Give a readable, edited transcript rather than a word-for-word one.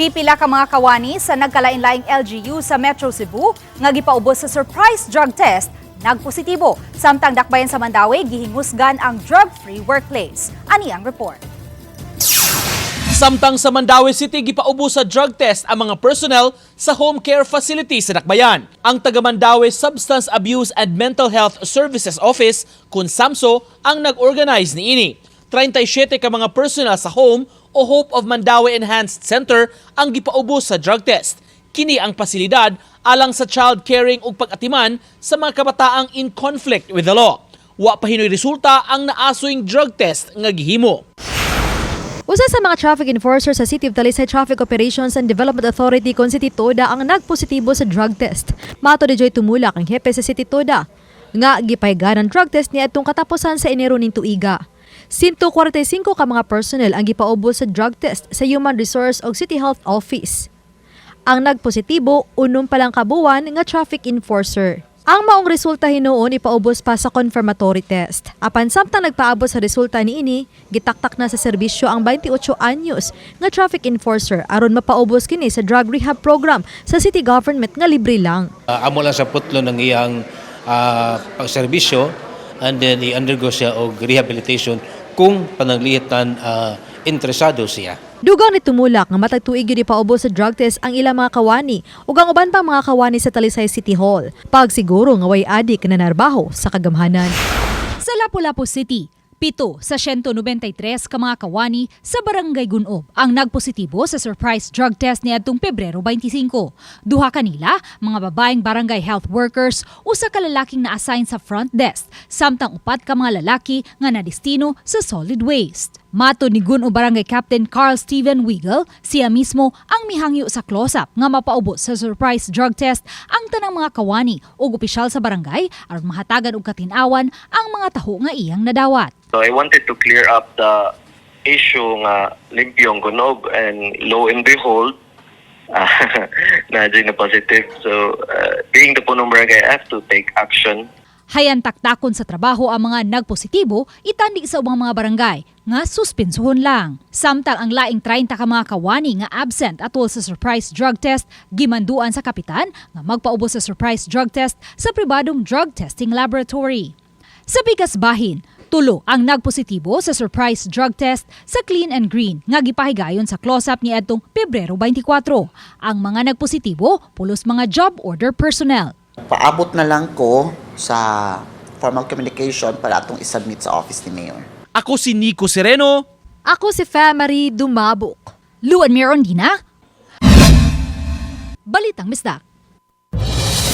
Pipila ka mga kawani sa nagkalain-laing LGU sa Metro Cebu nga gipaubos sa surprise drug test nagpositibo. Samtang dakbayan sa Mandaue, gihingusgan ang drug-free workplace. Ani ang report. Samtang sa Mandaue City, gipaubos sa drug test ang mga personnel sa home care facility sa Dakbayan. Ang taga Mandaue Substance Abuse and Mental Health Services Office, kun SAMHSO, ang nag-organize niini. 37 ka mga personnel sa home o Hope of Mandaue Enhanced Center ang gipaubos sa drug test. Kini ang pasilidad alang sa child caring ug pag-atiman sa mga kabataang in conflict with the law. Wa pa hinoy resulta ang naasoyng drug test nga gihimo. Usa sa mga traffic enforcer sa City of Talisay Traffic Operations and Development Authority kon City TODA ang nagpositibo sa drug test. Matod ni Joy Tumulak, ang hepe sa City TODA, nga gipahigayon ang drug test niadtong katapusan sa Enero ning tuiga. 145 ka mga personnel ang gipaubos sa drug test sa Human Resource ug City Health Office. Ang nagpositibo, unom pa lang kabuwan nga traffic enforcer. Ang maong resulta hinuon ipaubos pa sa confirmatory test. Apan samtang nagpaabot sa resulta niini, gitaktak na sa serbisyo ang 28 anyos nga traffic enforcer aron mapaubos kini sa drug rehab program sa city government nga libre lang. Amo lang sa putlo ng iyang pagserbisyo and then i-undergo siya og rehabilitation kung pananglitan interesado siya. Dugang ni Tumulak nga matag tuig gyud ipaubos sa drug test ang ilang mga kawani ug ang uban pang mga kawani sa Talisay City Hall. Pagsiguro nga way adik na narbaho sa kagamhanan. Sa Lapu-Lapu City, 7 sa 193 ka mga kawani sa Barangay Gun-ob ang nagpositibo sa surprise drug test niadtong Pebrero 25. Duha kanila, mga babaeng barangay health workers, usa ka lalaking na-assign sa front desk, samtang upat ka mga lalaki nga nadestino sa solid waste. Matod ni Gun-ob Barangay Captain Carl Steven Wiggle, siya mismo ang mihangyo sa close-up nga mapaubos sa surprise drug test ang tanang mga kawani ug opisyal sa barangay aron mahatagan og katin-awan ang mga taho nga iyang nadawat. So I wanted to clear up the issue nga limpyo ang Gun-ob, and lo and behold, naa na positive. So being the punong barangay, I have to take action. Hayan taktakon sa trabaho ang mga nagpositibo, itandi sa ubang mga barangay nga suspensuhon lang. Samtang ang laing 30 ka mga kawani nga absent atol sa surprise drug test, gimanduan sa kapitan nga magpaubos sa surprise drug test sa pribadong drug testing laboratory. Sa pikas bahin, 3 ang nagpositibo sa surprise drug test sa Clean and Green nga gipahigayon sa close-up niadtong Pebrero 24. Ang mga nagpositibo, pulos mga job order personnel. Paabot na lang ko sa formal communication para atong isubmit sa office ni Mayor. Ako si Nico Sereno. Ako si Famary Dumabok. Luan Mirondina. Balitang Bisdak.